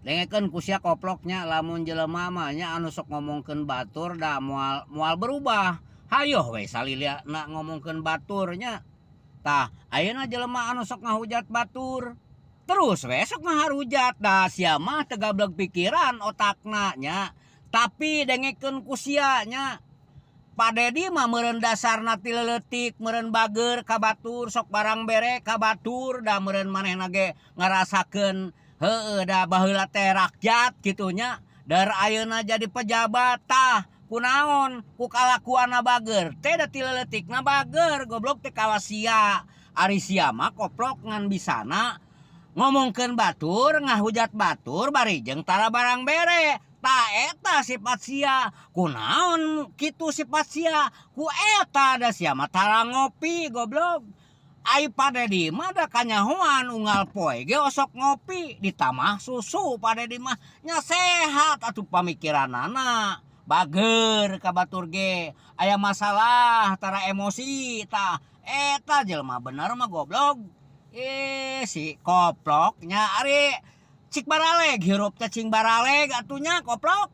Dengekeun ku sia, koploknya. Lamun jelema mah nya anu sok ngomongkeun batur da moal moal berubah, hayoh we salila na ngomongkeun batur nya. Tah, ayeuna jelema anu sok ngahujat batur terus we sok ngaharujat, da sia mah teu gablek pikiran otakna nya. Tapi dengekeun ku sia nya, Pak Dedi mah meureun dasarna ti leutik meureun bager ka batur, sok barang bere ka batur, da meureun manehna ge ngarasakeun heueuh, da baheula teh rakyat kitu nya, dar ayeuna jadi pejabat. Tah, kunaon ku kalakuanna bager teh? Da ti leutikna bager, goblok, teh kawas sia. Ari sia mah, koplok, ngan bisana ngomongkeun batur, ngahujat batur, bari jeung tara barang bere. Tah, eta sifat sia. Kunaon kitu sifat sia? Ku eta, da sia mah tara ngopi, goblok. Ai Pak Dedi mah da kanyahoan unggal poe ge osok ngopi ditambah susu. Pak Dedi mah nya sehat atuh pamikiranana, bager ka batur ge aya masalah tara emosi. Tah, eta jelema bener mah, goblok. Ih, si koplok nya. Ari cik baraleg hirup teh, cing baraleg atuh nya, koplok.